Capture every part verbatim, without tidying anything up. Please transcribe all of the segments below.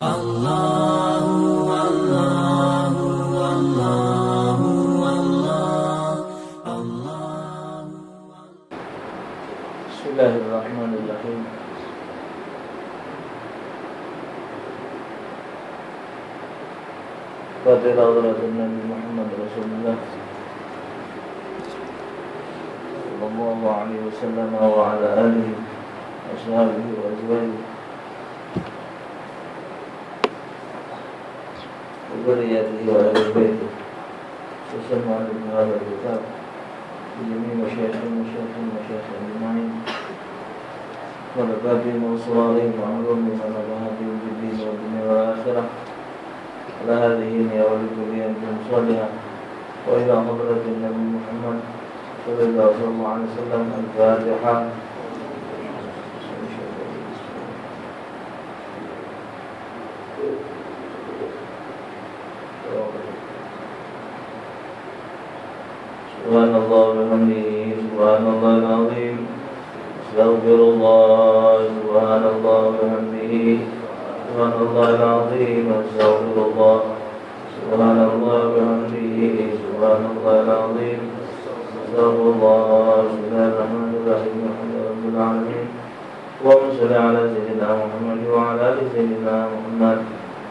Allahu, Allahu, Allahu, Allah, Allahu. Bismillahirrahmanirrahim. Fatihah hadratin Nabi Muhammad Rasulullah sallallahu alaihi wasallam wa ala alihi wa ashabihi wa azwajihi wa dzurriyyatihi wa ahli baitihi. Khususan muallif hadzal kitab, wa jami'i masyayikhina wa masyayikhina wa masyayikhina ajma'in. Wa ala tabi'ihim wa ansarihim wa ulumihim wa nafa'ihim fid din wa dunya wal akhirah. Ala hadhihi niyya wa li kulli niyatin shalihah. Wa ila hadratin Nabi Muhammad sallallahu alaihi wasallam. Al-Fatihah. Subhanallah wa bihamdihi, subhanallahil azim. Astaghfirullah, subhanallah wa bihamdihi, subhanallahil azim. Astaghfirullah, subhanallah wa bihamdihi, subhanallahil azim. Astaghfirullah. Bismillahirrahmanirrahim. Alhamdulillahirabbil alamin. Allahumma shalli ala sayyidina Muhammad wa ala ali sayyidina Muhammad.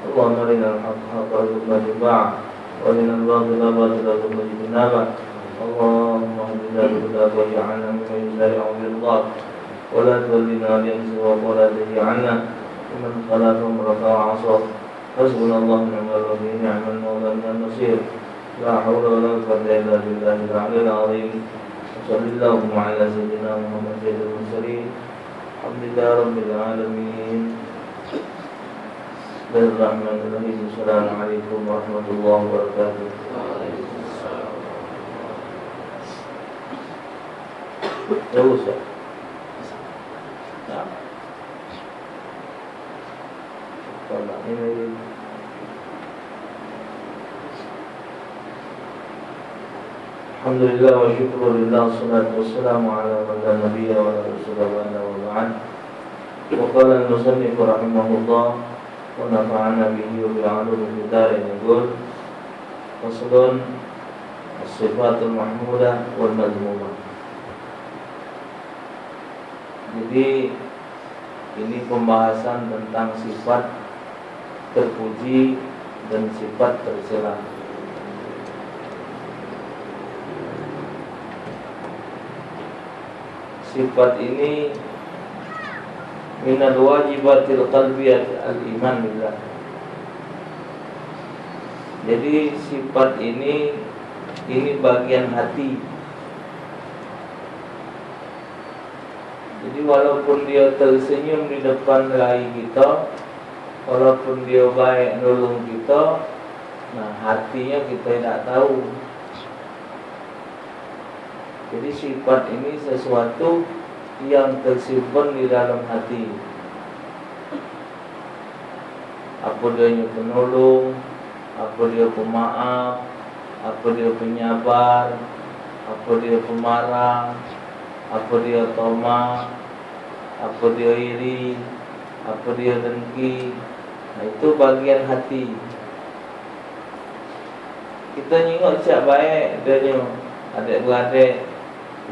Allahumma arinal haqqa haqqan warzuqna ittiba'ah, wa arinal batila batila warzuqna ijtinabah. Allahumma ihdina lil huda waj'alna mimman yusari'u fil huda, wa la tudillana ba'da idh hadaytana, wa la taj'alna mimman khalafahum raka'a wa 'ashaw. Hasbunallahu wa ni'mal wakil, ni'mal maula wa ni'man nasir. La haula wa la quwwata illa billahil aliyil azim. Wa sallallahu ala sayyidina Muhammad sayyidil mursalin. Alhamdulillahi rabbil alamin. Bismillahirrahmanirrahim. Assalamualaikum warahmatullahi wabarakatuh. Terus ya. Nah. Alhamdulillah wa syukru lillah, wassalatu wassalamu ala man la nabiyya wa la rasula ba'da, wa ba'd. Wa qala al-musannif rahimahullah wa nafa'ana bihi wa bi ulumihi fid darain, yaqul, faslun, as-sifatul mahmudah wal madhmumah. Jadi, ini pembahasan tentang sifat terpuji dan sifat tercela. Sifat ini minal wajibatil qalbiyat al-iman billah. Jadi, sifat ini, ini bagian hati. Jadi, walaupun dio tersenyum di depan rai kito, walaupun dio baik nulung kito, nah, hatinyo kito idak tau. Jadi, sifat ini sesuatu yang tersimpan di dalam hati. Apo dio nyo penulung, apo dio pemaaf, apo dio penyabar, apo dio pemarah, apo dio tomak, apo dio iri, apo dio dengki. Nah, itu bagian hati. Kito nyingok cak baek dio nyo, adek beradek,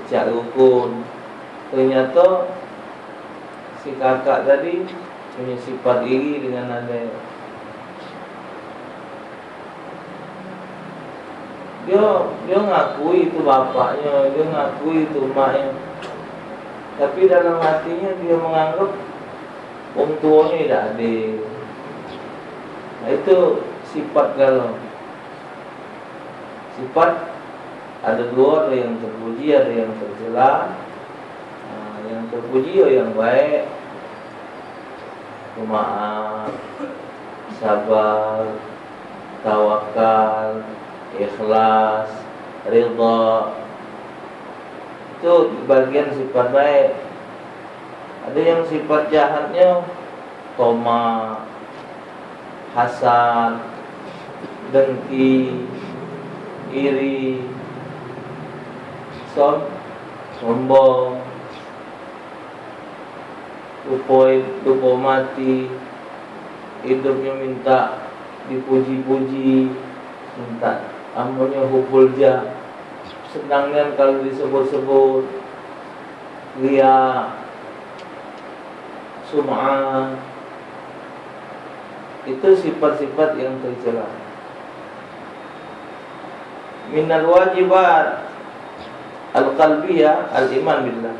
cak rukun. Ternyato si kakak tadi punyo sifat iri dengan adek. Dio, dio ngakui itu bapaknyo, dio ngakui itu emaknyo. Tapi dalam hatinyo dio menganggap wong tuonyo idak adil. Nah, itu sifat galo. Sifat ado duo, ado yang terpuji, ado yang tercela. Nah, yang terpuji yo yang baek, pemaaf, sabar, tawakal, ikhlas, ridha. Itu bagian sifat baek. Ado yang sifat jahatnyo tomak, hasad, dengki, iri, som-, sombong, lupo, lupo mati. Hidupnyo minta dipuji-puji, minta amonyo hubul jah. Senang nian kalu disebut-sebut. Riya, sum'ah, itu sifat-sifat yang tercela. Minal wajibat al-qalbiyah al-iman billah,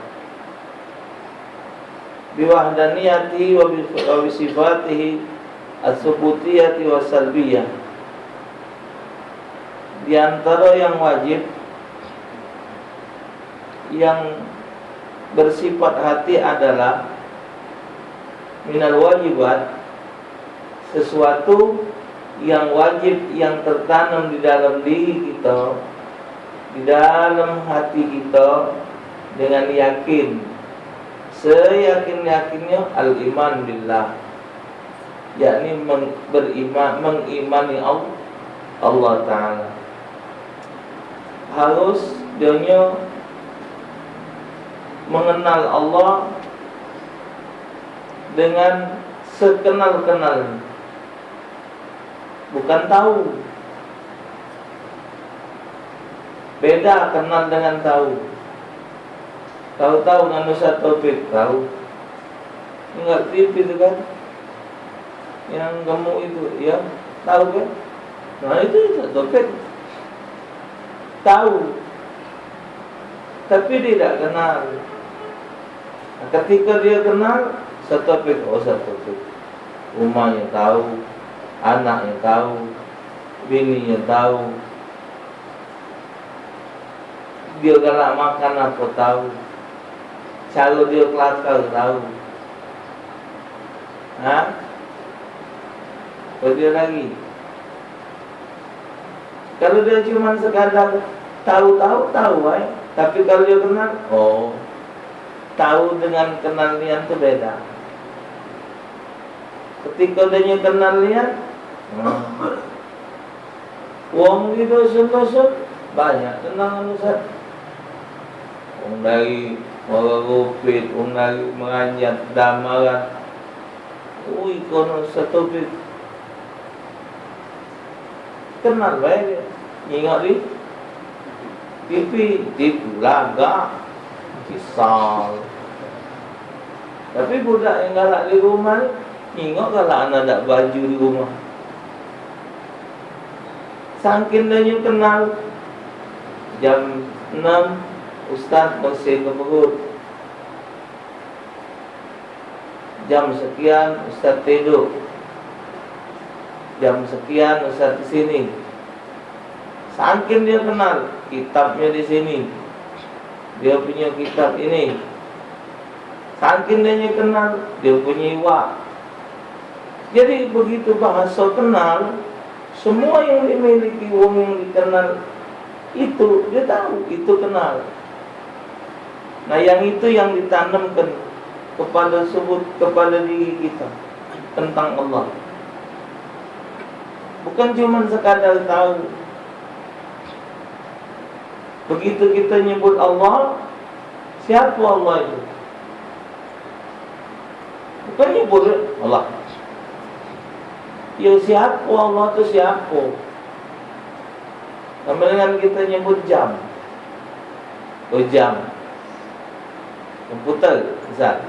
biwahdaniyatihi wa bi, wa bi sifatihi as-subutiyati wa salbiyah. Di antara yang wajib, yang bersifat hati adalah minal wajibat, sesuatu yang wajib yang tertanam di dalam diri kita, di dalam hati kita dengan yakin, seyakin-yakinnyo al-iman billah, yakni meng-, beriman, mengimani Allah, Allah Ta'ala. Harus dionyo mengenal Allah dengan sekenal-kenal, bukan tahu. Beda kenal dengan tahu. Tahu-tahu nganu satu tahu. Enggak T V tu kan? Yang gemuk itu, ya, tahu kan? Nah, itu Ustaz Taufik. Tahu. Tapi dia tidak kenal. Nah, ketika dia kenal, Ustaz Taufik, oh, Ustaz Taufik. Rumahnya tahu, anaknya tahu, bininya tahu. Dio galak makan apo tau. Caro dio kelakar tau. Ha? Apo dio lagi? Kalu dio cuman sekadar tau-tau, tau bae. Tapi kalu dio kenal, oh, tau dengan kenal nian tu beda. Ketiko dio kenal nian, hmm. Wong di dusun-dusun banyak kenal anu Ustaz. Wong dari Muara Rupit, wong dari Meranjat, Damaran. Ui, kono Ustaz Taufik. Kenal bae dio. Nyingok di T V, tipu lagak, pisau. Tapi budak yang galak di rumah ni, nyingok galak anak dak baju di rumah. Sangkin dio nyo kenal, jam enam, ustaz bersih ke perut. Jam sekian, ustaz tiduk. Jam sekian, ustaz ke sini. Sangkin dio kenal, kitabnyo di sini. Dio punyo kitab ini. Sangkin dio kenal, dio punyo iwak. Jadi, begitu bahaso kenal, semua yang dimiliki wong yang dikenal itu, dio tahu itu kenal. Nah, yang itu yang ditanamkan kepada sebut, kepada diri kita tentang Allah. Bukan cuman sekadar tahu. Begitu kita nyebut Allah, siapa Allah itu? Bukan nyebut Allah. Ya, siapa Allah tu siapa? Sama dengan kita nyebut jam. Oh, jam. Komputer, misal.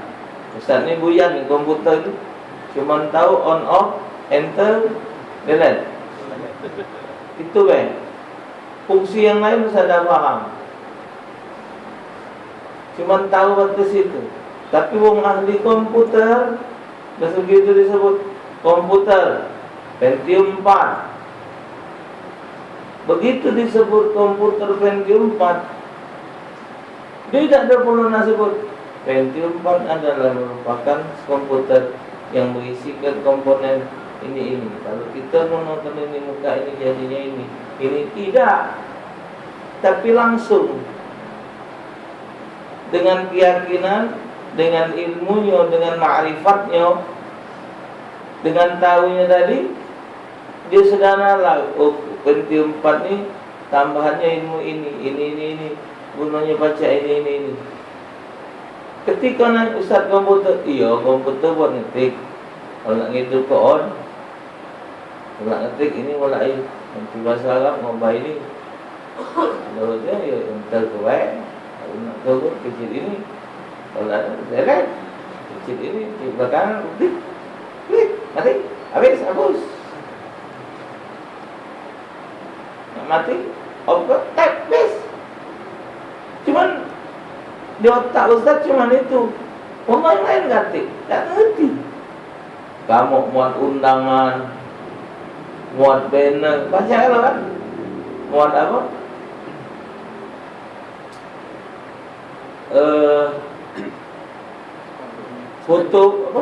Ustaz ni buyan komputer tu. Cuman tahu on off, enter, delete. Itu bae. Fungsi yang lain Ustaz dak paham. Cuman tahu batas itu. Tapi wong ahli komputer, dah segitu disebut komputer Pentium empat. Begitu disebut komputer Pentium empat, dio dak ado pulo nak sebut. Pentium empat adalah merupakan komputer yang berisikan komponen ini, ini. Kalau kita menggunakan ini, muka ini, jadinya ini. Ini tidak. Tapi langsung dengan keyakinan, dengan ilmunyo, dengan makrifatnyo, dengan tahunya tadi, dia sederhana lah, oh, Pentium empat ni tambahannya ilmu ini, ini, ini, ini, gunanya pacak ini, ini, ini. Ketika naik ustaz komputer, iyo, komputer buat ngetik. Kalau nak ngidup ke on, Nak ngetik ini mulai. Nanti bahasa Arab ngubah ini. Kalau dia, ya, enter ke web. Kalau nak turun kecil ini. Kalau ada, lewat. Kecil ini, di belakang, klik. Klik, mati. Habis, hapus. Nak mati, off ke, tap, habis. Cuman, di otak ustaz cuman itu. Wong lain-lain katik, tak ngerti. Kamu muat undangan, muat banner, baca lo kan? Muat apa? Eh, foto apa?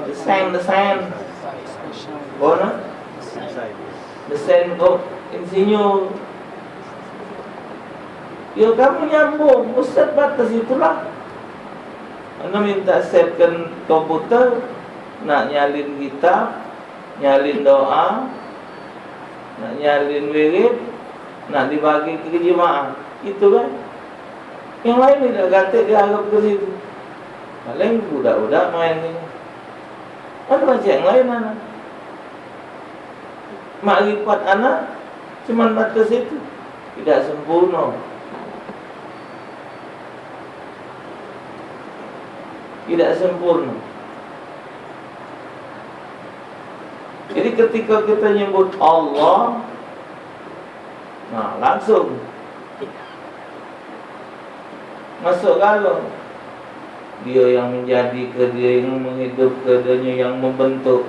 Desain, desain. Bona? Desain kok insinyur. Ya, kamu nyambung, ustaz batas itulah. Anu minta setkan komputer, nak nyalin kitab, nyalin doa, nak nyalin wirid, nak dibagi ke jemaah. Itu kan. Yang lain tidak katik dianggap ke situ. Paling budak-budak main ni. Kan baca yang lain anak. Makrifat anak cuman batas itu. Tidak sempurna. Tidak sempurna. Jadi ketika kita nyebut Allah, nah, langsung masuk galo. Dia yang menjadike, dia yang menghidupke, dia yang membentuk,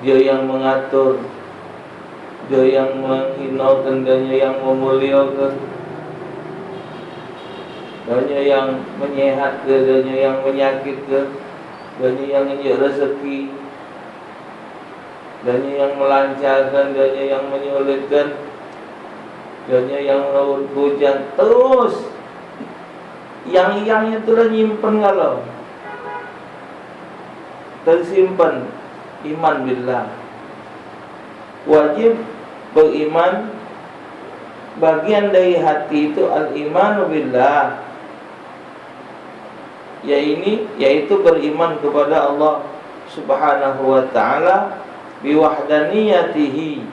dia yang mengatur, dia yang menghinakan, dia yang memuliakan, dia yang menyehatke, dia yang menyakitke, dia yang ngenjuk rezeki, dia yang melancarkan, dia yang menyulitkan, dia yang nurun hujan. Terus yang-yang itu lah nyimpen galo. Tersimpan iman billah. Wajib beriman. Bagian dari hati itu al-imanu billah. Ya ini, yaitu beriman kepada Allah Subhanahu wa taala biwahdaniyatihi,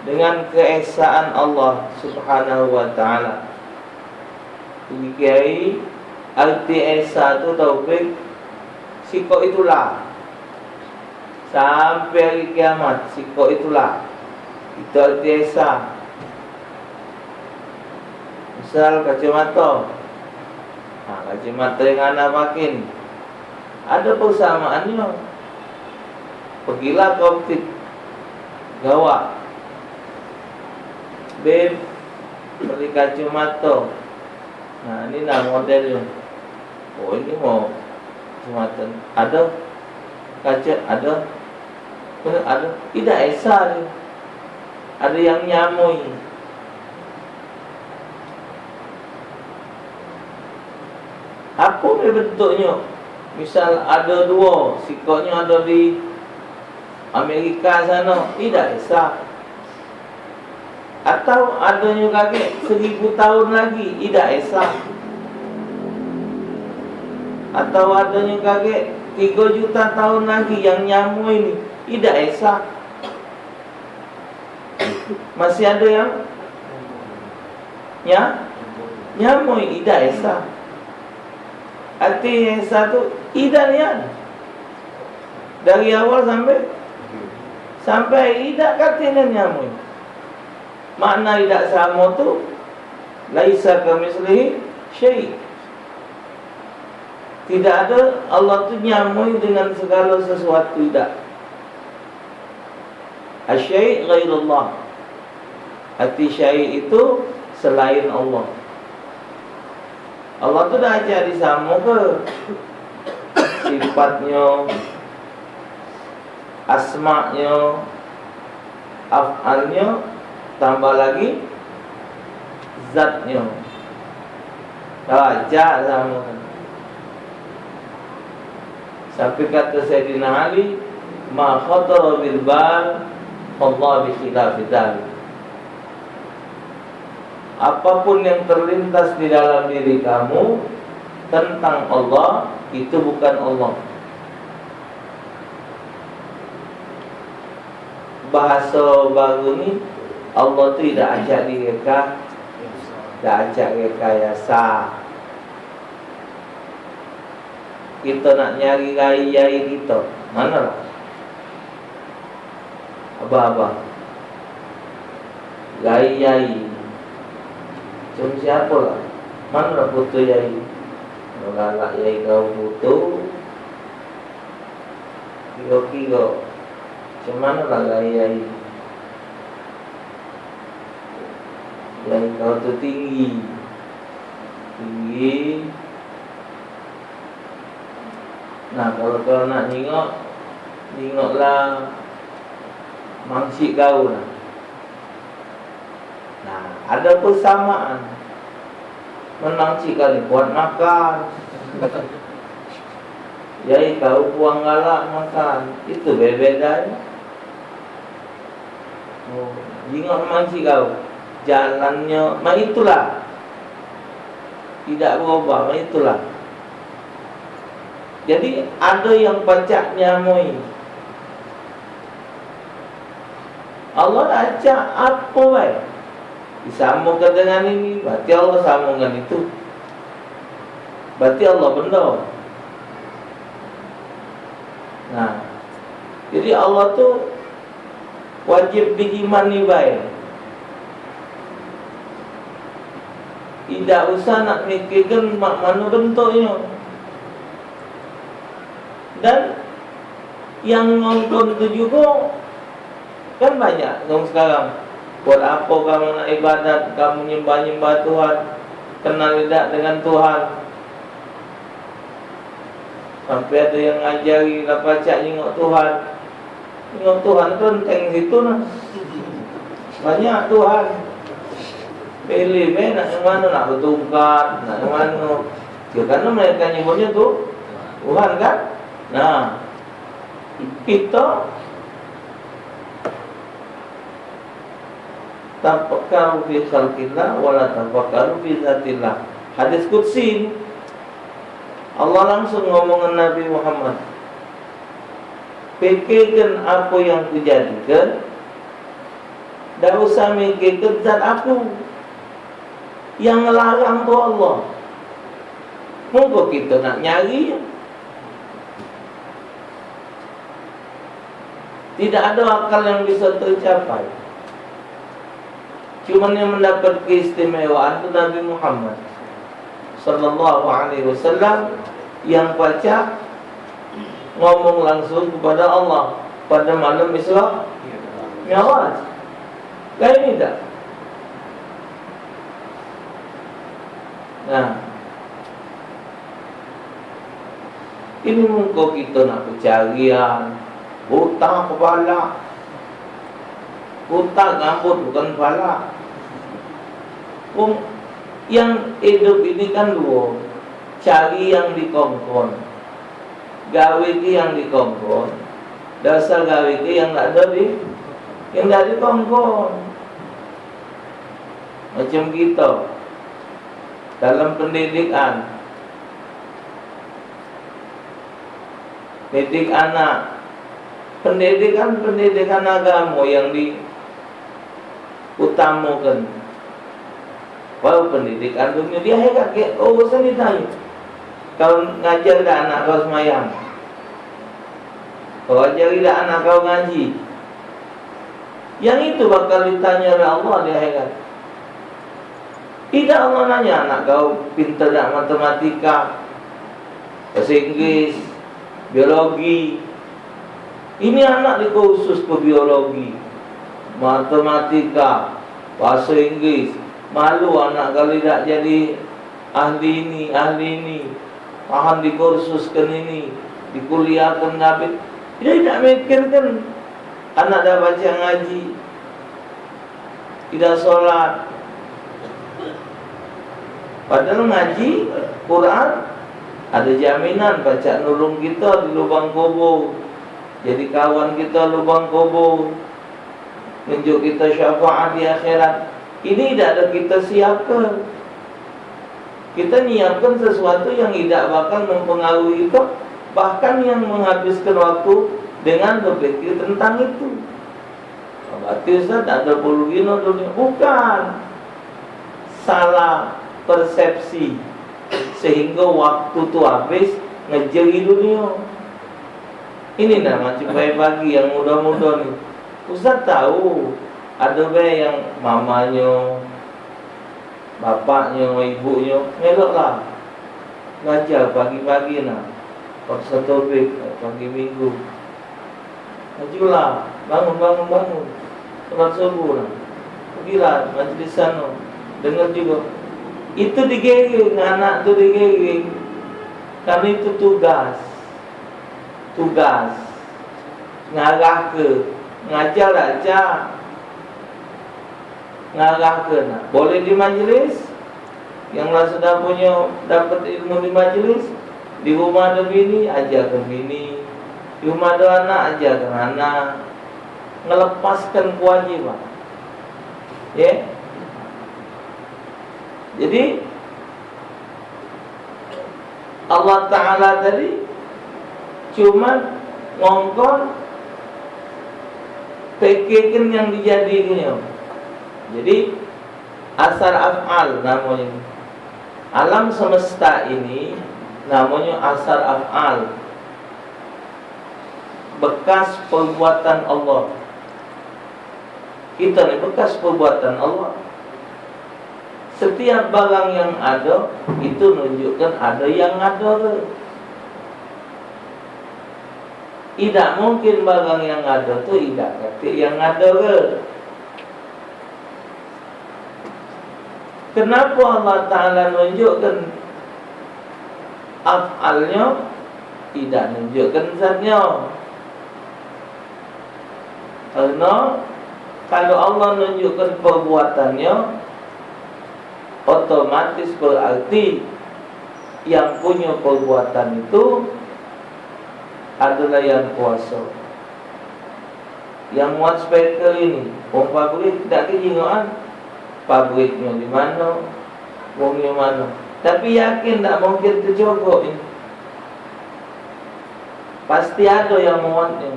dengan keesaan Allah Subhanahu wa taala. Bagi kiai, arti esa tu, Taufik, sikok itulah. Sampai hari kiamat, sikok itulah. Itu arti esa. Misal kacamata. Ha, kacamata yang ana pakin. Ada persamaannya. Pergilah ke optik. Gawak. Beb, beli kacamata. Nah, ini nah modelnya. Oh, ini mau kacamata. Ada kaca, ada. Ada. Tidak esa ni. Ada yang nyamui. Apa be bentuknyo? Misal ado duo, sikoknyo ado di Amerika sano, idak esa. Atau adonyo kagek seribu taun lagi, idak esa. Atau adonyo kagek tigo juta taun lagi yang nyamui ni, idak esa. Masih ado yang nya nyamui, idak esa. Arti esa tu idak nian. Dari awal sampai, sampai idak katik nian nyamui. Makna idak samo tu, laisa kamislihi syai. Tidak ada Allah tu nyamui dengan segala sesuatu, idak. Asyai ghairullah. Arti syai itu selain Allah. Allah tu dah jadi samo ke sifatnyo, asmaknyo, af'alnyo, tambah lagi zatnyo. Dah, jak samo. Sampai kata Sayyidina Ali, "Ma khatara bil bal, Allah bi khilafi dzalik." Apapun yang terlintas di dalam diri kamu tentang Allah, itu bukan Allah. Bahaso baru ni, Allah tu idak acak direka, idak acak rekayasa. Kito nak nyari rai yai kito, mano lah? Abah-abah. Rai yai. Macam siapo lah? Mano lah foto yai? Kalu galak yai kau foto, kiro-kiro, macam mano lah rai yai? Yai kau tu tinggi. Tinggi. Nah, kalu kau nak nyingok, nyingoklah mangsik kau lah. Nah, ado persamaan. Men mangsik kau ni kuat makan. Yai kau buang galak makan. Itu be-, bedanya. Oh, jingok memang sikau. Jalannyo mak itulah. Idak berubah, mak itulah. Jadi, ado yang pacak nyamoi. Allah dak acak apo bae. Disambungke dengan ini, berarti Allah sambung dengan itu. Berarti Allah bendo. Nah, jadi Allah tu wajib diimani bae. Idak usah nak mikirke mak mano bentuknyo. Dan yang nonton tu jugo kan banyak dong sekarang. Buat apo kamu nak ibadat, kamu nyembah-nyembah Tuhan, kenal idak dengan Tuhan? Sampe ado yang ngajari lah pacak nyingok Tuhan. Nyingok Tuhan tu enteng situ nah. Banyak Tuhan. Pilih be nak yang mano, nak betungkat, nak yang mano. Ya, karena mereka nyebutnya tu Tuhan kan. Nah, kita tafakkaru fi khalqillah wa la tafakkaru fi dzatillah. Hadis qudsi ni. Allah langsung ngomong dengan Nabi Muhammad, "Pikirkan apa yang kujadikan, dak usah mikirkan zat aku." Yang ngelarang tu Allah. Mungko kita nak nyari, tidak ada akal yang bisa tercapai. Cuman yang mendapat keistimewaan tu Nabi Muhammad sallallahu alaihi wasallam yang pacak ngomong langsung kepada Allah pada malam Isra Mi'raj. Lain tidak? Nah, ini mungko kita nak becarian, buta kepala. Buta gambut bukan pala. Wong yang hidup ini kan dua, cari yang dikongkon, gawe ke yang dikongkon, dasar gawe ke yang dak ada di, yang dak dikongkon. Macam kita dalam pendidikan, didik anak, pendidikan, pendidikan agama yang diutamakan. Baru pendidikan dunia, di akhirat ke, oh, bosan ditanya. Kau ngajar dak anak kau semayang? Kau ajari dak anak kau ngaji? Yang itu bakal ditanya oleh Allah di akhirat. Tidak Allah nanya anak kau pintar dak matematika, bahasa Inggris, biologi. Ini anak dikhusus ke biologi, matematika, bahasa Inggris. Malu anak kali dak jadi ahli ini, ahli ini. Tahan dikursuskan ini, dikuliahkan ngabit. Dia tidak mikirkan anak dah baca ngaji, tidak sholat. Padahal ngaji Quran ada jaminan pacak nulung kita di lubang kubur, jadi kawan kita lubang kubur, nunjuk kita syafaat di akhirat. Ini tidak ada kita siapkan. Kita nyiapkan sesuatu yang tidak bakal mempengaruhi kita, bahkan yang menghabiskan waktu dengan berpikir tentang itu. Berarti Ustaz tak ada perlu gino dunia. Bukan. Salah persepsi. Sehingga waktu tu habis ngejeri dunia. Ini nah macam bae bagi yang muda-muda ni. Ustaz tahu, ada bae yang mamanyo, bapaknyo, ibunyo, meloklah belajar pagi-pagi nah. Waktu setobik, pagi minggu. Majulah, bangun, bangun, bangun. Sholat subuh lah. Pergilah majlis sana. Dengar juga. Itu digiring, anak tu digiring. Karena itu tugas. Tugas. Ngarah ke. Ngajar dak cak. Ngarah ke nak. Boleh di majlis. Yang lah sudah punya dapat ilmu di majlis, di rumah ada bini, ajarkan bini. Di rumah ada anak, ajarkan anak. Ngelepaskan kewajiban. Ya. Jadi Allah Taala tadi cuma ngongkon pikirkan yang dijadikannya. Jadi asar af'al namanya. Alam semesta ini namanya asar af'al. Bekas perbuatan Allah. Kita ni bekas perbuatan Allah. Setiap barang yang ada, itu nunjukkan ada yang ada tu. Idak mungkin barang yang ada tu idak katik yang ada tu. Kenapa Allah Taala nunjukkan af'alnya, idak nunjukkan zatnya? Karena kalau Allah nunjukkan perbuatannya, otomatis berarti yang punya perbuatan itu adalah yang kuasa. Yang muat speaker ini, wong pabrik dak kejingoan. Pabriknya di mana? Wongnya mana? Tapi yakin dak mungkin tejogok ini. Pasti ada yang muatnya.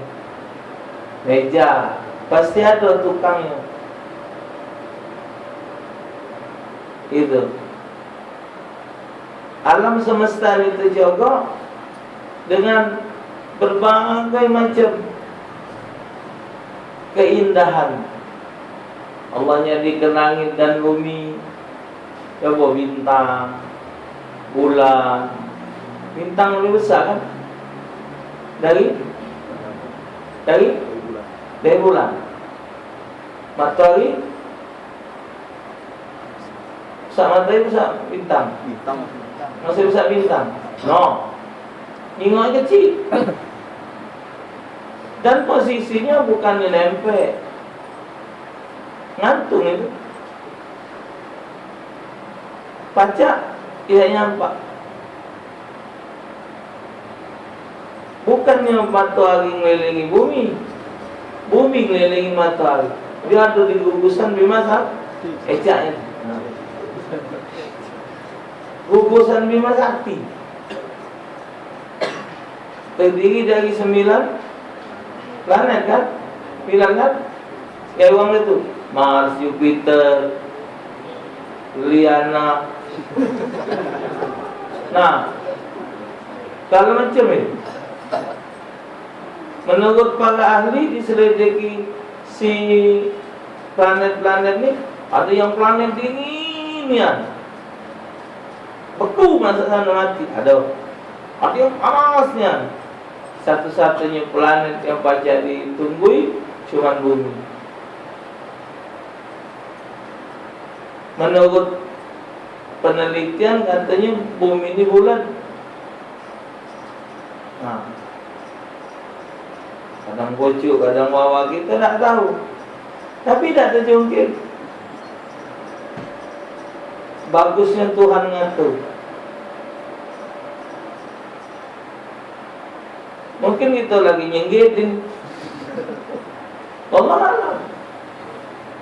Meja, pasti ada tukangnya. Itu. Alam semesta ni tejogok dengan berbagai macam keindahan. Allah nyadikan langit dan bumi, coba bintang, bulan. Bintang lebih besar kan? Dari? Dari? Dari bulan. Matahari? Besar matahari, besar bintang. Bintang masih bintang. Masih besar bintang. No. Ningok kecil. Dan posisinya bukan nempel. Ngantung itu. Pacak tidak nyampak. Bukannya matahari ngelilingi bumi, bumi ngelilingi matahari. Dia ada di gugusan Bima Sakti. Ecaknya. Gugusan Bima Sakti. Terdiri dari sembilan planet kan? Sembilan kan? Kayak wong itu, Mars, Jupiter, Liana. Nah, kalau macam ini, menurut para ahli diselidiki si planet-planet ni, ada yang planet dingin nian. Beku masuk sana mati, ada. Ada yang panas nian. Satu-satunya planet yang pacak ditunggui cuman bumi. Menurut penelitian katanya bumi ni bulat. Nah, kadang pucuk, kadang bawah, kita tak tahu. Tapi tak terjungkit. Bagusnya Tuhan ngatur. Mungkin kita lagi nyenggitin. Allah alam.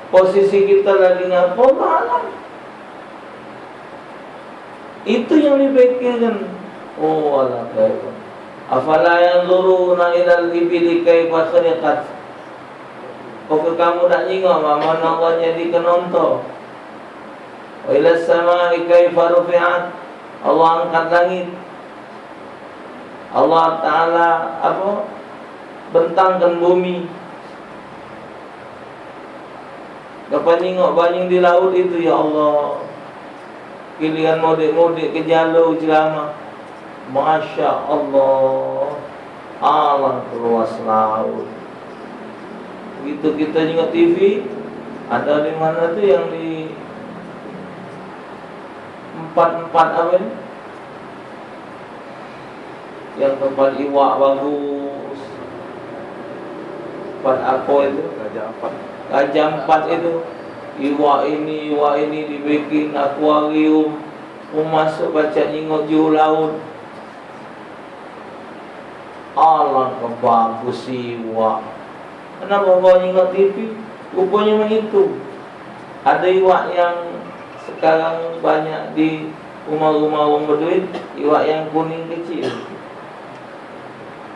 Posisi kita lagi ngapa, Allah alam. Itu yang dipikirkan. Oh, Allah baik. Afala yanzuruna ilal ibili kaifa khuliqat. Pokok kamu dak nyingok, mano Allah nyadi kenonto. Wa ila samai kaifa rufi'at. Allah angkat langit. Allah Taala apa? Bentangkan bumi. Gapo nyingok banyu di laut itu, ya Allah. Giliran modek-modek ke jalo ceramah. Masya Allah. Alam keluas laut. Gitu kita nyingok T V, ada di mana tu yang di empat empat apa ni? Yang tempat iwak bagus. Tempat apa itu? Raja Ampat. Raja Ampat itu. Iwak ini, iwak ini dibikin akuarium. Mau masuk pacak nyingok jero laut. Alangkah bagus iwak. Kenapa kau nyingok T V? Rupanya mak itu. Ada iwak yang sekarang banyak di rumah-rumah orang berduit, iwak yang kuning kecil.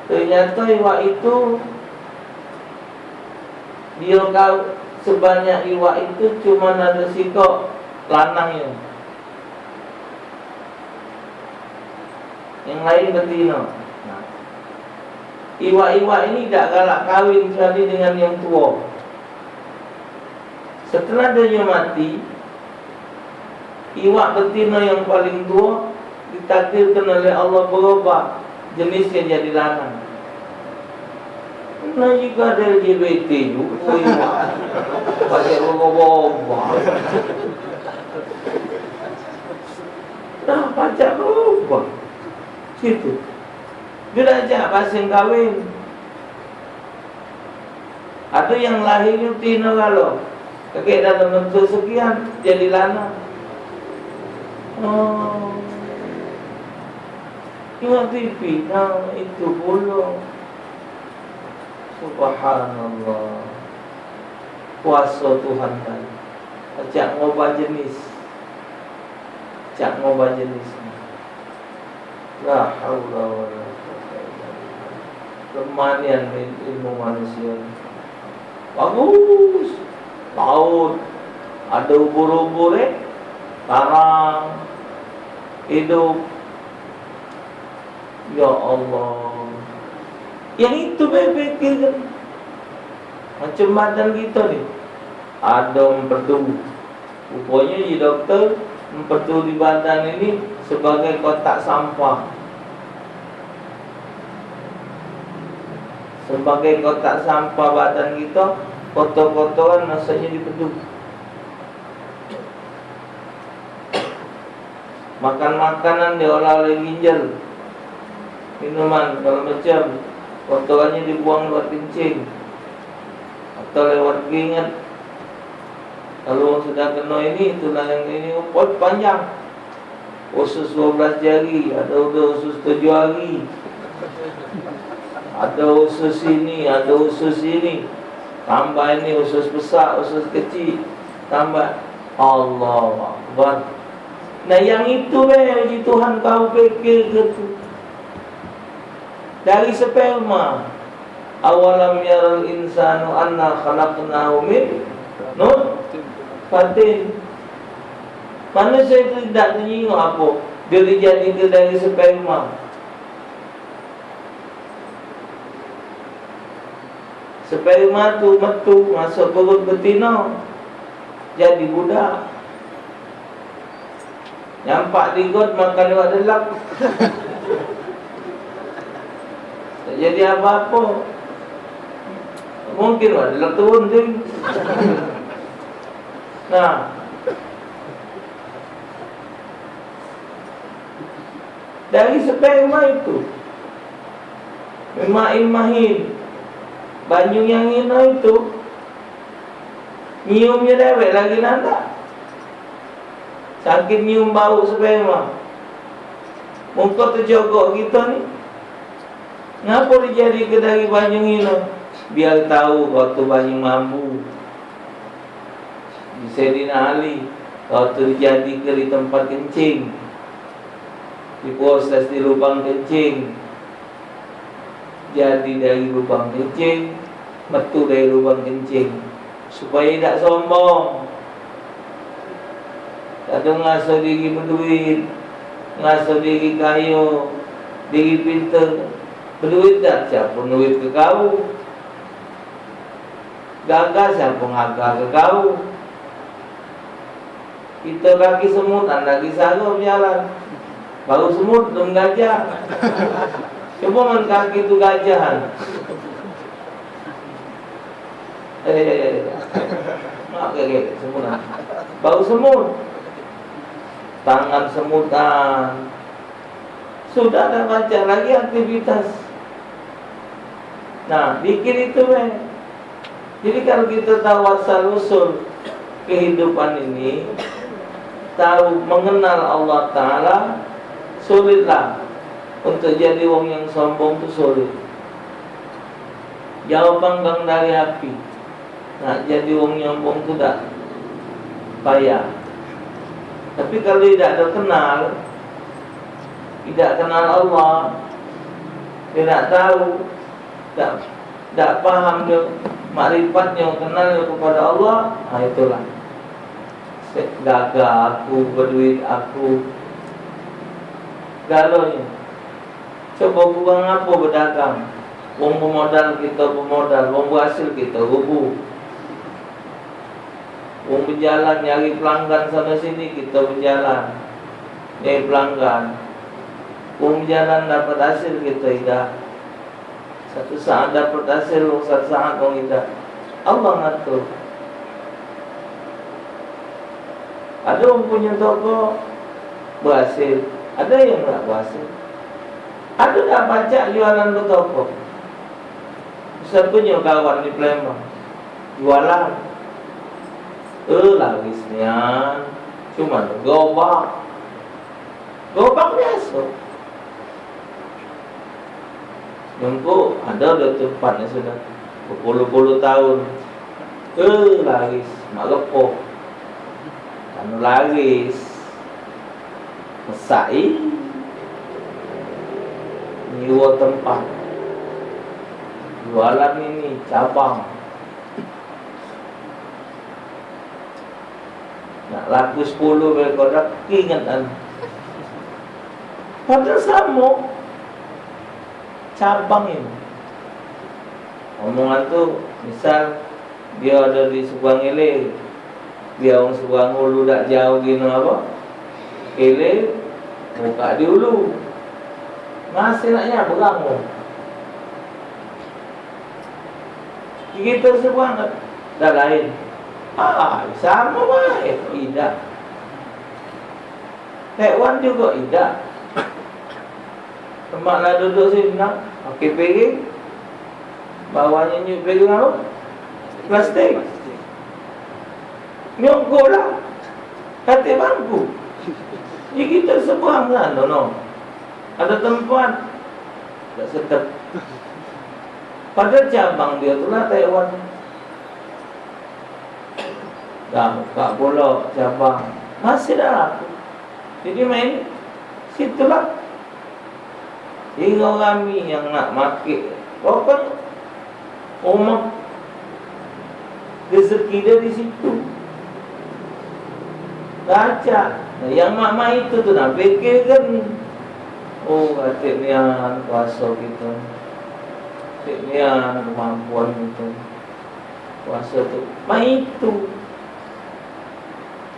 Ternyata iwak itu, dia kau sebanyak iwak itu cuman ada sikok lanangnya. Yang lain betino. Nah, iwak-iwak ini dak galak kawin kecuali dengan yang tua. Setelah dia mati, iwak betino yang paling tua ditakdirkan oleh Allah berubah jenisnya jadi lanang. Nah, juga ada L G B T juga iwak. Pakai berubah-ubah. Nah, pacak berubah. Situ. Dia dak jak pasang kawin. Ada yang lahir itu tino galo. Kagek dalam bentuk sekian, jadi lanang. Oh. Tengok T V, nah, itu pulo. Subhanallah. Kuaso Tuhan tadi. Pacak ngubah jenis. Pacak ngubah jenis. La haula wala quwwata illa billah. Lemah nian il-, ilmu manusia ni. Bagus. Laut. Ada ubur-ubur, eh. Tarang. Hidup. Ya Allah. Yang itu be pikirkan. Macam badan kita ni. Ada empedu. Ruponyo di dokter empedu di badan ini sebagai kotak sampah. Sebagai kotak sampah badan kita, kotor-kotoran masuknyo di pedu. Makan makanan diolah oleh ginjal. Minuman segalo macam, kotorannyo dibuang lewat kencing atau lewat keringat. Kalu wong sudah keno ini, tulang yang ini, oh, panjang. Usus dua belas jari, ada udah usus tujuh hari. Ada usus ini, ada usus ini. Tambah ini usus besak, usus kecil. Tambah. Allahu Akbar. Nah, yang itu be uji Tuhan kau pikir ke tu. Dari sperma. Awalam yaral insanu anna khalaqnahu min nutfatin. Manusia itu dak tenyingok apo? Dia dijadike dari sperma. Sperma tu metu masuk perut betino. Jadi budak. Nyampak di got makan iwak delak. Tak jadi apa-apa. Mungkin iwak delak turun tu. Nah. Dari sperma itu. Mimma imahin. Banyu yang ino itu. Nyiumnyo dewek lagi nandak. Sakit nyium bau sperma. Muko tejogok kito ni. Ngapo dijadike dari banyu ngino? Biar tau kau tu banyu mambu. Di Sayyidina Ali, kau tu dijadike di tempat kencing. Diproses di lubang kencing. Jadi dari lubang kencing, metu dari lubang kencing, supayo idak sombong. Kadang ngaso diri beduit, ngaso diri kayo, diri pinter. Beduit dak, siapo nuit ke kau? Gagah, siapo ngagah ke kau? Kito kaki semut, anda lagi saro bejalan. Baru semut, belum gajah. Coba men kaki tu gajahan. Eh, eh, eh, eh. Mak kaki semut, ah. Baru semut. Tangan semutan. Sudah, dak pacak lagi aktivitas. Nah, bikin itu, weh. Jadi, kalau kita tahu asal usul kehidupan ini, tahu mengenal Allah Ta'ala, sulitlah untuk jadi wong yang sombong tu, sulit. Jauh panggang dari api. Nak jadi wong nyombong tu dak payah. Tapi kalau idak ado kenal, idak kenal Allah, dio dak tahu, dak, dak paham dio makrifatnyo, kenalnyo kepada Allah, ha, itulah. Sek gagah aku, beduit aku, galonyo. Coba kurang apo bedagang? Wong bemodal, kito bemodal, wong berhasil, kito rubuh. Wong bejalan nyari pelanggan sana sini, kito bejalan nyari pelanggan. Wong bejalan dapat hasil, kito idak. Satu saat dapat hasil, wong satu saat wong idak. Allah ngatur. Ado wong punyo toko berhasil, ado yang dak berhasil. Ado dak pacak jualan betoko. Misal punyo kawan di Palembang, jualan, eh, laris nian, cuman gerobak. Gerobak biaso. Nunggu ado dah tempat yang sudah berpuluh-puluh tahun. Eh, laris, mak lepoh. Anu laris. Mesai. Nyewa tempat. Jualan ini, cabang. Nak laku sepuluh be kodak, inget anu. Padahal samo. Cabang ini. Omongan tu, misal, dio ado di Subang Ilir. Dio wong Subang Ulu dak jauh gino apo? Ilir, buka di ulu. Masih nak nyabrang tu. Kito sebanget. Dah lain. Ah, samo bae. Idak. Taiwan jugo idak. Temak lah duduk sini nah. Pakai piring. Bawahnyo nyuk piring apo? Plastik. Nyongkok lah. Katek bangku. Jadi kito seberang sano, no. Ado tempat. Dak sedap. Padahal cabang dio tu lah Taiwan. Dah buka pulo cabang. Masih dah laku. Jadi main situlah. Jadi orang rami yang nak make. Pokoknyo, umak rezeki dio di situ. Raja. Nah, yang mak-mak itu tu nah pikirkan, oh, katek nian kuaso kito. Katek nian kemampuan kito. Kuaso tu. Mak itu.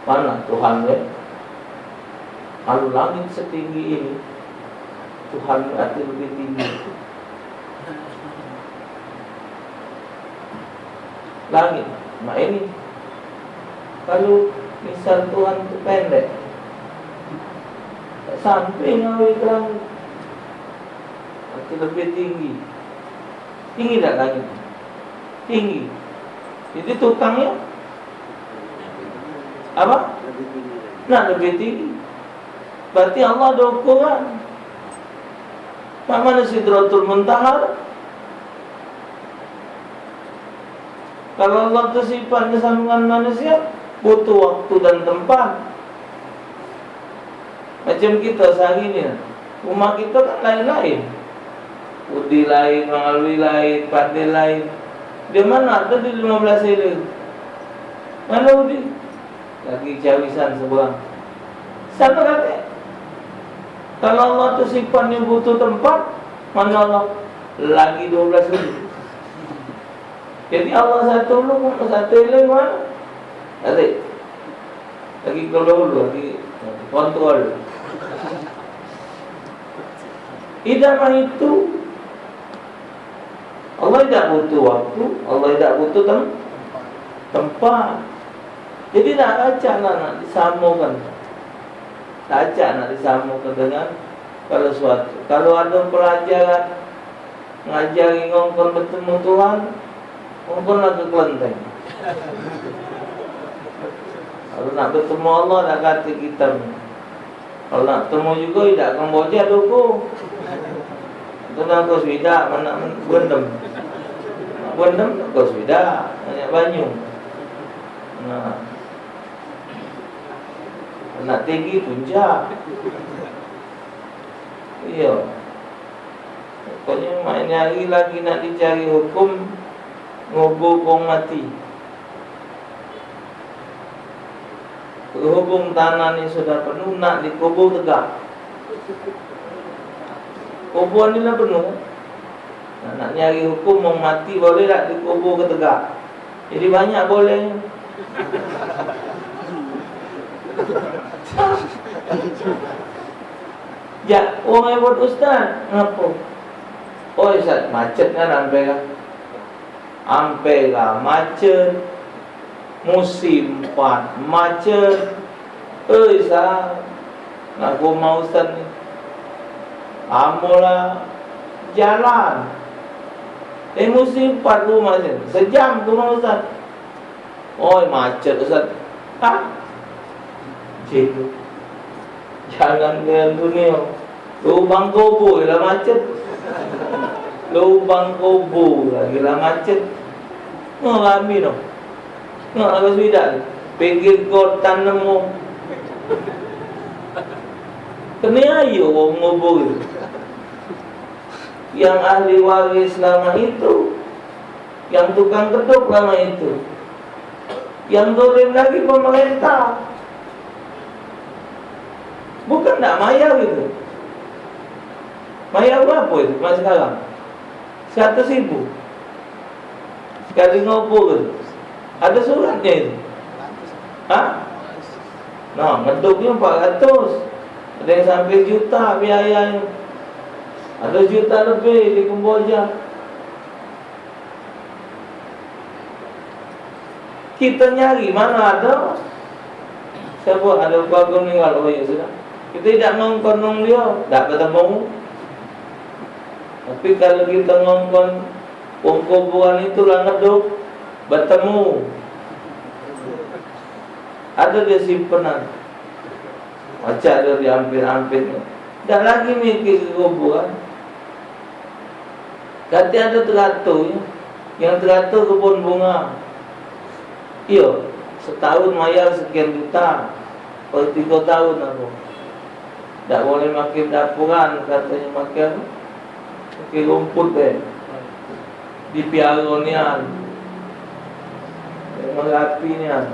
Mana Tuhan, weh? Kalu langit setinggi ini, Tuhan berarti lebih tinggi. Langit, mak ini. Kalu misal Tuhan tu pendek, dak sampe ngawi ke langit. Berarti lebih tinggi. Tinggi dak langit? Tinggi. Jadi tukangnyo apo? Nak lebih tinggi. Berarti Allah ado ukuran. Mak mano Sidratul Muntaha? Kalu Allah tu sifatnyo samo dengan manusia, butuh waktu dan tempat. Macam kito sehari ni, rumah kito kan lain-lain. Udi lain, Mangalui lain, Pande lain. Di mano ado di limo belas Ilir? Mano di? Lagi cawisan seberang. Samo kate. Kalu Allah tu sifatnyo butuh tempat, mano Allah? Lagi duo belas Ilir. Jadi Allah satu lu, satu Ilir mano? Kate. Lagi keluar dulu, lagi kontrol. Idak mah itu. Allah idak butuh waktu, Allah idak butuh tem-, tempat. Jadi dak pacak lah nak disamokan. Dak pacak nak disamokan dengan kalu suatu, kalu ado pelajaran ngajari ngongkon betemu Tuhan, ngongkon lah ke kelenteng. Kalu nak betemu Allah, dak kate kitab. Kalu nak temu jugo, idak Kamboja, duko. Itu nang kos bidak, mano nak berendam. Nak berendam, kos bidak, banyak banyu. Nah. Nak tinggi, puncak. Iyo. Pokoknyo, mak ini hari lagi nak dicari hukum ngubur wong mati. Berhubung tanah ni sudah penuh, nak dikubur tegak. Kuburan ni lah penuh. Nah, nak nyari hukum wong mati, boleh dak dikubur ke tegak? Jadi banyak boleh. Jak wong nyebut ustaz, ngapo? Oi, ustaz, macet kan Ampera. Ampera macet, Musim empat macet. Oi, sa, nak ke rumah ustaz ni. Lamo lah jalan. Eh, musim empat rumah ni. Sejam ke rumah ustaz. Oi, macet, ustaz. Hah? Cik. Jalan ke dunia. Lubang kubur lah macet. Lubang kubur lagi lah macet. Ngah rami tu. Ngah lagu sebidak tu. Pinggir got tan nemu. Kene ayo wong ngubur tu. Yang ahli waris lama itu, yang tukang kedok lama itu, yang dolim lagi pemerintah. Bukan dak mayar itu. Mayar berapo itu mak sekarang? Seratus ribu. Sekali ngubur tu. Ado suratnyo itu. Ha? Nah, ngedoknyo empat ratus. Ado yang sampe juta biayanyo. Ado juta lebih di Kamboja. Kito nyari mano ado. Siapo ado keluargo meninggal, oh iyo sudah. Kito idak ngongkon wong dio, dak betemu. Tapi kalu kito ngongkon wong kuburan itu lah ngedok, betemu. Ado dio simpenan. Pacak dio diampit-ampit. Dak lagi mikir ke kuburan. Kate ado teratur, yang teratur kebun bunga. Iyo, setahun mayar sekian juta per tigo tahun apo. Dak boleh make dapuran, katonyo make apo? Make rumput be. Dipiaro nian. Merapi nian.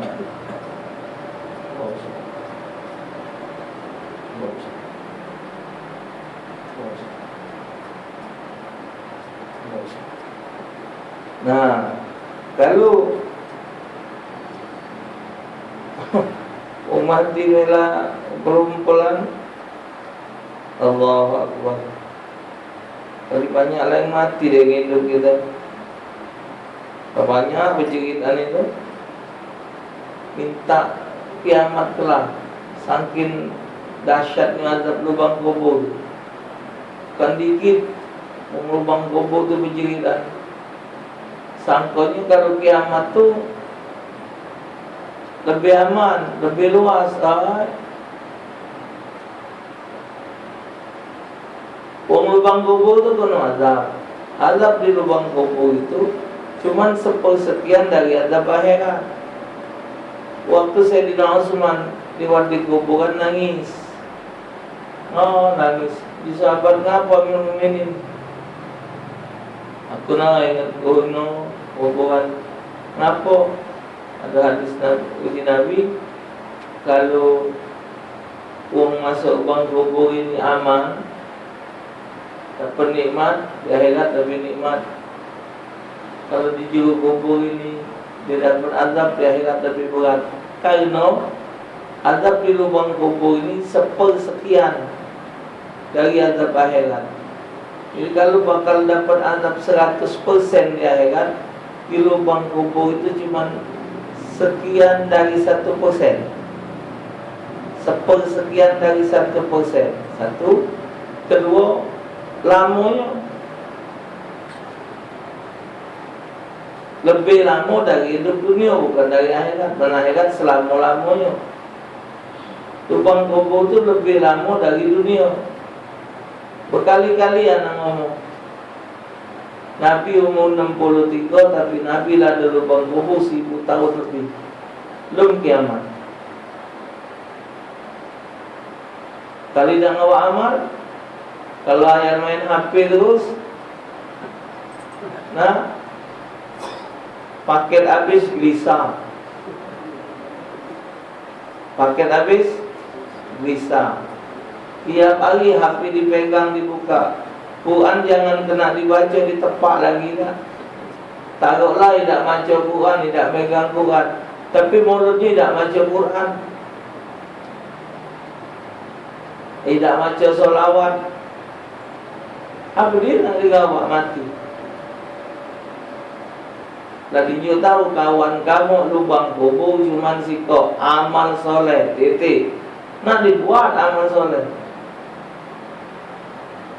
Nah, kalu wong mati mela kelumpulan, Allahu Akbar. Tapi banyak la yang mati dari ngidup kito. Banyak bejeritan itu minta kiamat kelak, saking dahsyatnyo azab lubang kubur. Bukan dikit, wong lubang kubur tu bejeritan. Sangkonyo kalu kiamat tu lebih aman, lebih luas, ai. Wong lubang kubur tu keno azab. Azab di lubang kubur itu cuman sepersekian dari azab akhirat. Waktu Sayyidina Utsman liwat di kuburan nangis. Oh, nangis. Disahabat, "Ngapo, Amirul Mukminin?" "Aku nah ingat kuno, Kuburan. Ngapo? Ado hadis Nabi, uji Nabi, kalu wong masuk lubang kubur ini aman, dapat nikmat, di akhirat lebih nikmat. Kalu di juru kubur ini, dia dapat azab, di akhirat lebih berat. Karena azab di lubang kubur ini sepersekian dari azab akhirat. Jadi, kalu bakal dapat azab seratus persen di akhirat, di lubang kubur itu cuman sekian dari satu persen. Sepersekian dari satu persen. Satu. Kedua, lamonyo lebih lamo dari hidup dunia, bukan dari akhirat. Dan akhirat selamo-lamonyo. Lubang kubur tu lebih lamo dari dunia. Berkali-kali anak ngomong, Nabi umur enam puluh tiga, tapi Nabi lah di lubang kubur seribu tahun lebih. Belum kiamat. Kali dak ngawak amal, kalau ayah main H P terus, nah, paket habis, gelisah. Paket habis, bisa. Tiap hari H P dipegang, dibuka. Quran jangan kena dibaca, ditepak lagi dah. Taruhlah idak maca Quran, idak megang Quran, tapi mulutnyo idak maca Quran, idak maca solawat. Apo dio nak digawak mati? Lah dinyo tau kawan kamu lubang kubur cuman sikok amal soleh, titik. Nak dibuat amal soleh.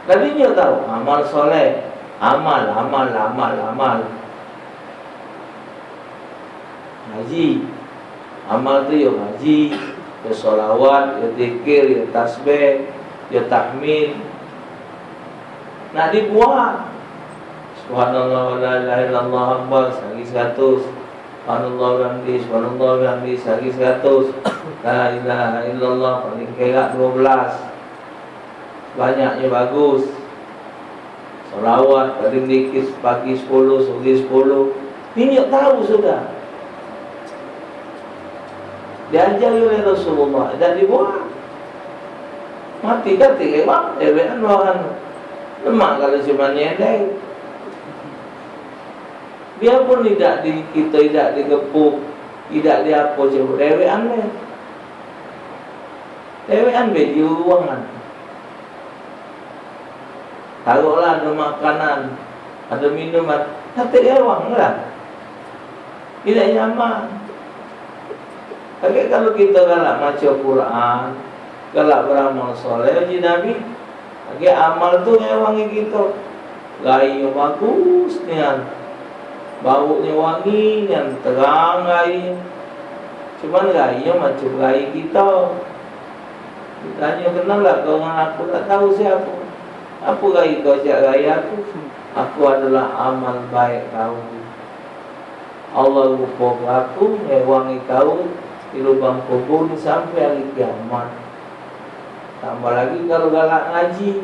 Lah dinyo tau amal soleh, amal, amal, amal, amal. Ngaji. Amal tu yo ngaji, yo solawat, yo zikir, yo tasbih, yo tahmid. Nak dibuat. Subhanallah wa la ilaha illallah akbar, sehari seratus. Subhanallah wa bihamdi, subhanallah wa bihamdi, sehari seratus. La ilaha illallah, paling kerak dua belas. Banyaknyo bagus. Solawat, paling dikit pagi sepuluh, sore sepuluh. Ninyo tau sudah. Diajari oleh Rasulullah, dak dibuat. Mati kan tinggal bang, dewekan bawahan. Lemak kalu cuma nyendeng. Biarpun idak di, kito idak digepuk, idak diapo, coba dewekan deh. Dewekan be di ruangan. Taruhlah ado makanan, ado minuman, katek ewang lah. Idak nyaman. Tapi kalu kito galak maco Quran, galak beramal soleh, uji Nabi, agi amal tu ngewangi kito. Gainyo bagus nian, baunyo wangi nian, terang gainyo. Cuman gainyo macam gai kito. Ditanyo, "Kenal dak kau dengan aku?" "Dak tahu siapo." "Apo gai kau cak gai aku?" "Aku adalah amal baik kau." Allah lupo ke aku, ngewangi kau di lubang kubur ni sampe hari kiamat. Tambah lagi kalu galak ngaji.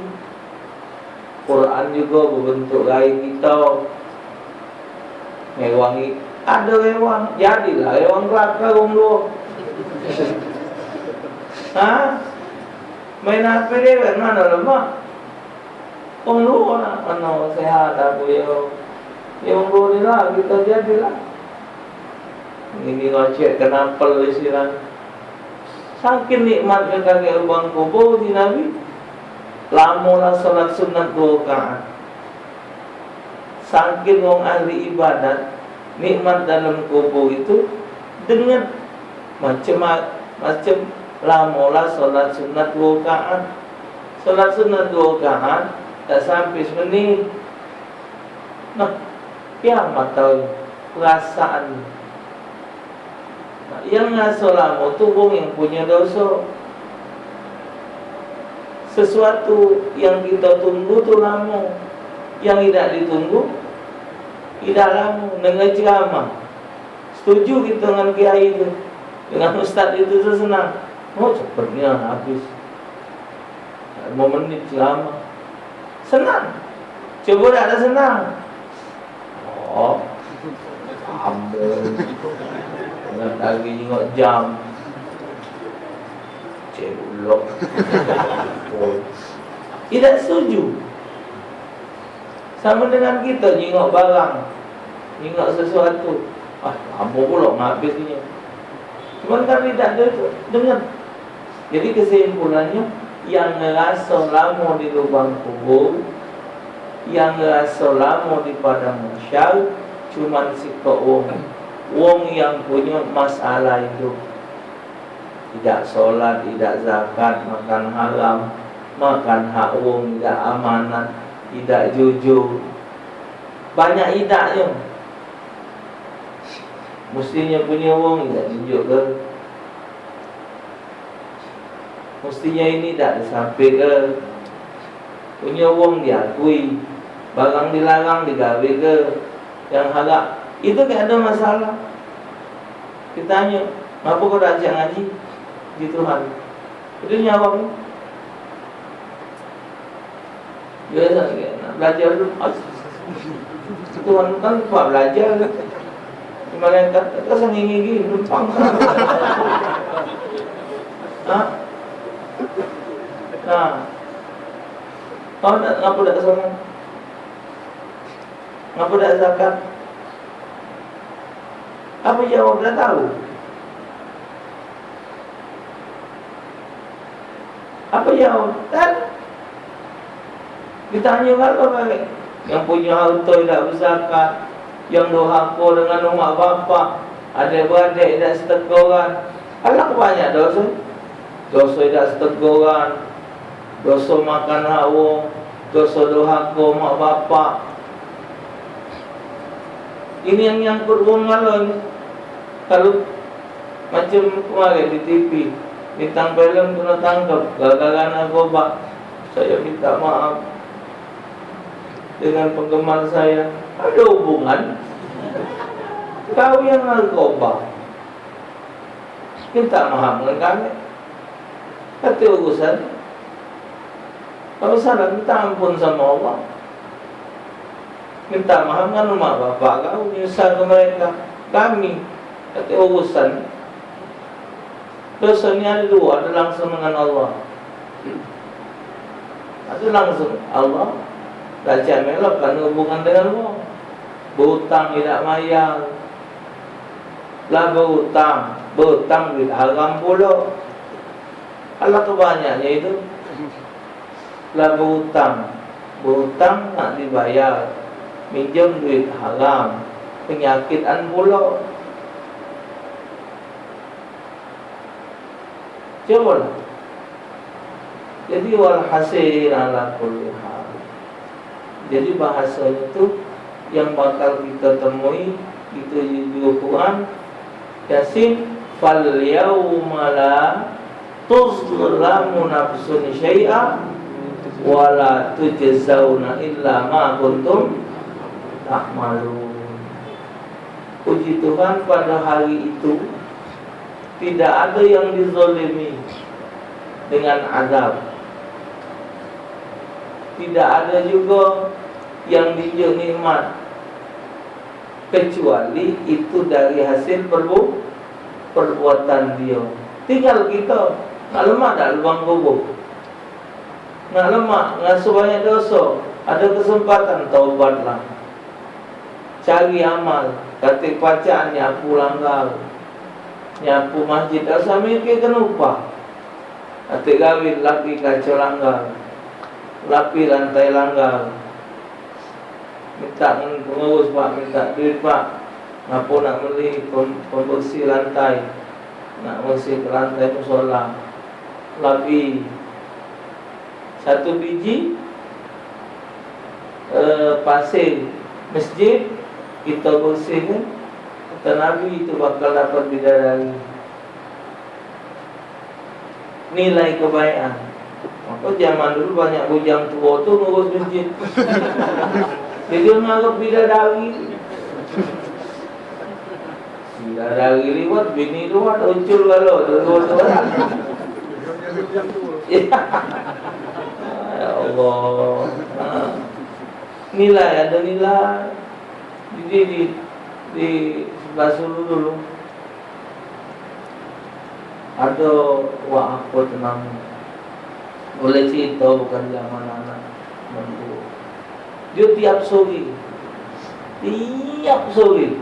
Quran jugo bebentuk gai kito. Ngewangi, ado rewang, jadilah rewang kelakar wong duo. Ha? Main H P dewek, mano lemak? Wong duo nak mano sehat aku yo. Yo wong duo ni lah, kito jadilah. Ini ngocek kenapel istilah. Saking nikmatnyo kagek lubang kubur di Nabi. Lamolah solat sunat duo rakaat. Saking wong ahli ibadat, nikmat dalam kubur itu dengan macam, macam lamolah solat sunat duo rakaat. Solat sunat duo rakaat dak sampe semenit. Nah, kiamat tau perasaan. Nah, yang ngaso lamo tu wong yang punyo doso. Sesuatu yang kito tunggu tu lamo, yang idak ditunggu idak lamo. Dengar ceramah, setuju kito dengan kiai tu, dengan ustaz itu tu senang. Oh, cepet nian habis. Limo menit ceramah. Senang. Coba dak ada senang. Oh. Ambo. Dengan lagi jingok jam. Cek ulok. Oh. Tidak setuju. Sama dengan kita jingok barang, jingok sesuatu. Ah, lamo pulo ngabisnyo. Cuman kan tidak ada itu dengan. Jadi kesimpulannyo, yang ngeraso lamo di lubang kubur, yang ngeraso lamo di padang mahsyar, cuman sikok wong. Wong yang punyo masalah idup. Idak solat, idak zakat, makan haram, makan hak wong, idak amanat, idak jujur. Banyak idaknyo. Mustinyo punyo wong, idak tunjuk ke. Mustinyo ini dak disampaike. Punyo wong diakui, barang dilarang digawe ke. Yang halak itu kayak ada masalah. Ditanyo, "Ngapo kau dak ajak ngaji?" Di Tuhan. Itu nyawab. Biaso nak belajar dulu. Tuhan kan buat belajar. Malaikat kata senginggi numpang. Nah. Nah. Kau nak ngapo dak sono? Ngapo dak zakat? Apo jawab? Dak tahu. Apo jawab? Kan ditanyo galo bae. Yang punyo harto dak bezakat, yang durhako dengan umak bapak, adek beradek dak seteguran. Alah banyak doso. Doso dak seteguran, doso makan hak wong, doso durhako mak bapak. Ini yang nyangkut wong ngalon. Kalu macam kemarin di T V, bintang film kena tangkap gara-gara narkoba. Saya minta maaf dengan penggemar saya. Ada hubungan? Kau yang narkoba. Minta maaf dengan kami. Kate urusan. Kalau salah, minta ampun sama Allah. Minta maaf dengan mak bapak kau, nyusah ke mereka. Kami, kate urusan. Dosa ni ada dua, ada langsung dengan Allah. Ada langsung Allah. Dak cak melok kan hubungan dengan Allah. Berutang tidak mayar. Lah berutang, berutang duit haram pulo. Alah kebanyaknyo itu. Lah berutang, berutang nak dibayar, minjem duit haram, penyakitan pulo. Cubolah. Jadi, walhasil ala kulli hal. Jadi, bahasanya tu yang bakal kita temui, kita jujur Quran, Yasin, "Fal yauma la tuzlamu nafsun syai'a wa la tujzauna illa ma kuntum ta'malun." Puji Tuhan, pada hari itu tidak ada yang dizalimi dengan azab. Tidak ada juga yang diinjak nikmat, kecuali itu dari hasil perbu-, perbuatan dia. Tinggal kita nak lemak dak lubang kubur. Nak lemak, ngasuh banyak dosa, ada kesempatan, taubatlah. Cari amal, katik pacak nyapu langgar, nyapu masjid, dak usah mikirke upah. Katik gawe, lapi kaco langgar, lapi lantai langgar. Minta ngan pengurus, "Pak, minta duit, Pak. Ngapo nak meli pem-, pembersih lantai? Nak bersih lantai musola." Lapi satu biji, eh, pasir masjid, kita bersihkan. Kata Nabi, itu bakal dapat bidadari. Nilai kebaikan. Maka zaman dulu banyak bujang tuo tu ngurus masjid. Jadi ngarep bidadari. Bidadari liwat, bini liwat, ucul galo dulu tu. Ya Allah. Nilai, ada nilai. Jadi di, Di sebelah sulu dulu, ado wak apo tu namo, boleh cerito bukan zaman anak nunggu. Dio tiap sore, tiap sore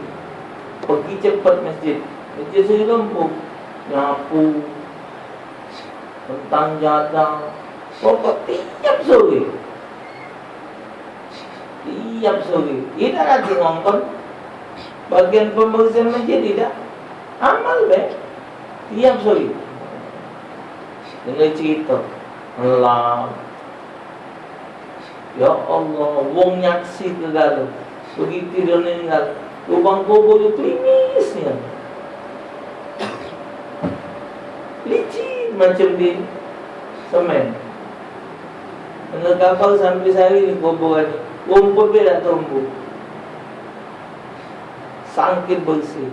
pegi cepet masjid. Masjid sini lumpuh, nyapu, pentang jadang, pokok tiap sore. Tiap sore. Idak lagi ngongkon bagian pembersihan masjid, idak. Amal be. Tiap sore. Dengar cerita. Ngelap. Ya Allah, wong nyaksi ke galo. Begitu dia meninggal, lubang kubur tu klimis nian. Licin macam di semen. Dengar kabar sampai sehari ni kuburan ni. Rumput be dak tumbuh. Sangkin bersih.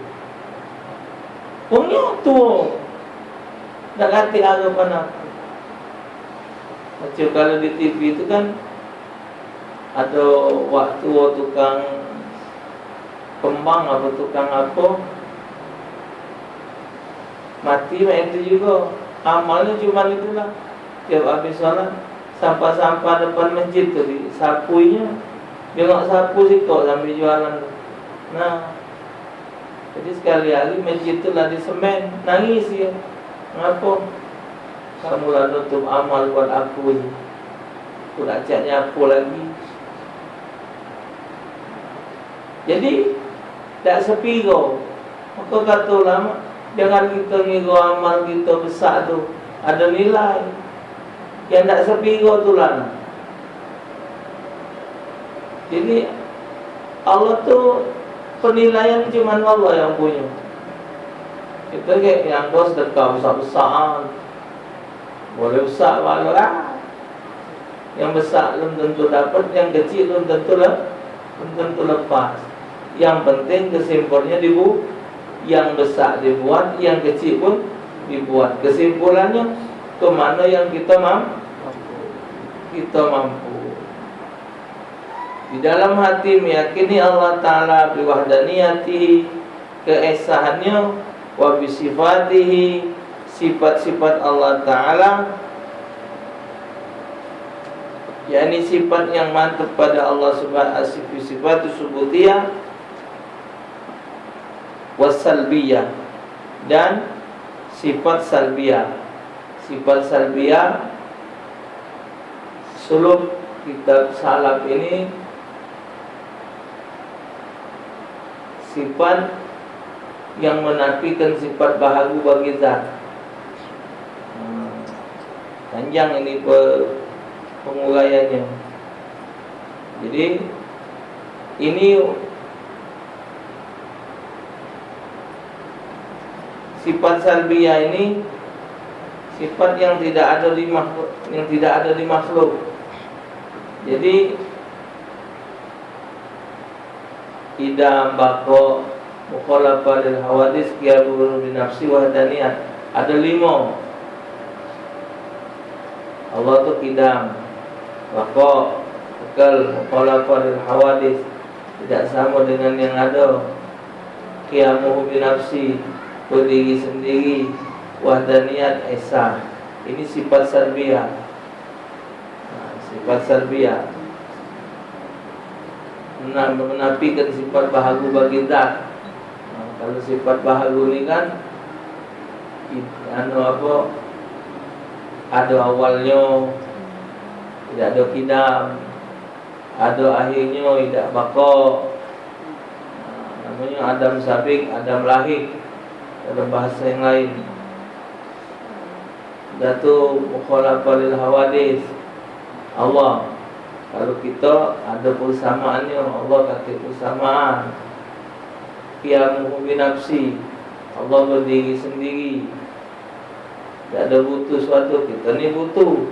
Wong nyo tuo. Dak katek harapan aku. Macam kalau di T V tu kan, ado wak tuo tukang kembang apo tukang apo, mati mak itu jugo. Amalnyo cuman itulah, tiap habis sholat, sampah-sampah depan masjid tu disapuinyo, jengok sapu sikok sambil jualan tu. Nah, jadi sekali hari masjid tu lah disemen, nangis dio. Ngapo? Kamu lah nutup amal buat aku ni. Aku dak cak nyapu lagi. Jadi, dak sepiro. Maka kato ulama, jangan kito ngira amal kito besak tu ado nilai. Yang dak sepiro tu lah. Jadi, Allah tu penilaian cuman Allah yang punyo. Kito kayak yang sedekah besak-besakan. Boleh besak walau lah. Yang besak belum tentu dapat, yang kecil belum tentu le-, belum tentu lepas. Yang penting kesimpulannya dibu-, yang besak dibuat, yang kecil pun dibuat. Kesimpulannya, ke mano yang kita mam-, kita mampu. Di dalam hati meyakini Allah Ta'ala biwahdaniyatihi, keesahannyo, wa bisifatihi, sifat-sifat Allah Ta'ala, yakni sifat yang mantap pada Allah Subhanahu, sifat subutiyah, wasalbiyah, dan sifat salbiyah. Sifat salbiyah, suluk kitab salaf ini sifat yang menafikan sifat baharu bagi zat. Hmm, panjang ini pe-, penguraiannya. Jadi, ini sifat salbiyah ini sifat yang tidak ada di makhluk, yang tidak ada di makhluk. Jadi, kidam, bako, mukhalafah lil hawadis, qiyamuhu binafsi, wahdaniyah. Ada lima. Allah tu kidam, bako, bekel, mukhalafah lil hawadis, tidak sama dengan yang ada. Qiyamuhu binafsi, berdiri sendiri, wahdaniyah, esa. Ini sifat salbiyah. Nah, sifat salbiyah. Nah, menafikan sifat baharu bagi zat. Nah, kalau sifat baharu ni kan, i-, anu apo, ada awalnyo, tidak ada kidam, ada akhirnyo, tidak bako. Nah, namonyo adam sabik, adam lahik dalam bahasa yang lain. Dah tu mukhalafah lil hawadis. Allah, kalau kito ada persamaannyo, Allah katek persamaan. Qiyamuhu binafsi, Allah berdiri sendiri. Dak ada butuh suatu, kito ni butuh.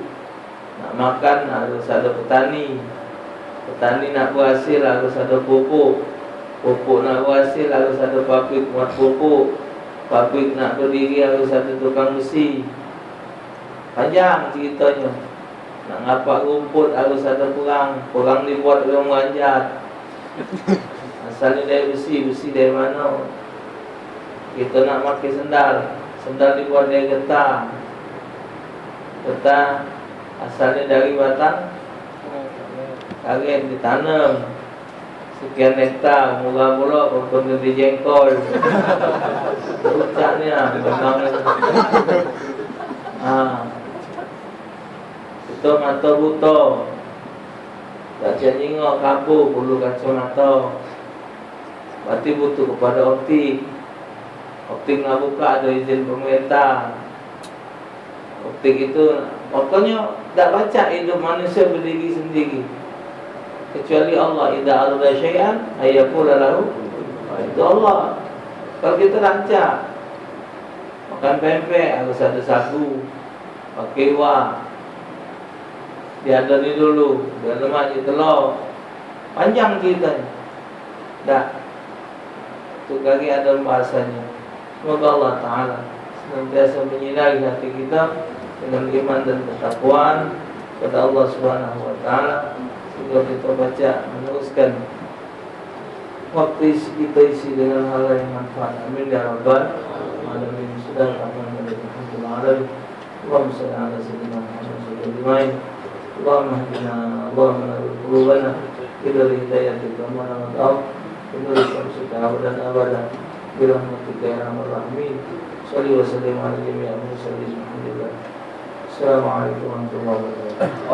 Nak makan harus ada petani. Petani nak berhasil harus ada pupuk. Pupuk nak berhasil harus ada pabrik buat pupuk. Pabrik nak berdiri harus ada tukang besi. Panjang ceritonyo. Nak ngapak rumput harus ada perang. Perang dibuat orang Banjar. Nah, Asalnyo dari besi, besi dari mano? Kito nak make sendal, sendal dibuat dari getah. Getah asalnyo dari batang karet, ditanem sekian hektar, murah pulo, walaupun gede jengkol. Puncaknyo memang itu. Ha. Kito mato buto, dak cak nyingok, kabo, perlu kacomato. Berarti butuh kepada optik. Optik nak buka ado izin pemerintah. Optik itu, pokoknyo dak pacak hidup manusia berdiri sendiri. Kecuali Allah, idza arada syai'an, ayyakula lahu, itu Allah. Kalau kita rancak, makan pempek harus ada sagu, pakai iwak, diadoni dulu, biar lemak jadi telur. Panjang ceritanya. Dah. Tu kali ada bahasanya. Semoga Allah Ta'ala senantiasa menyinari hati kita dengan iman dan ketakwaan kepada Allah Subhanahu wa Ta'ala, sehingga kita baca meneruskan waktu isi kita isi dengan hal yang manfaat. Amin ya rabbal alamin. Sudah, amin. Alhamdulillah. Allahumma salli ala sayyidina Muhammad wa sallim ajma'in. Allahumma hdina, Allahumma nawwir qulubana bi nuri hidayatika wa nawwir bi nuri syamsika abadan abada bi rahmatika ya arhamar rahimin. Salli wa sallim ala jami'il mursalin. Alhamdulillah. Assalamualaikum warahmatullahi wabarakatuh.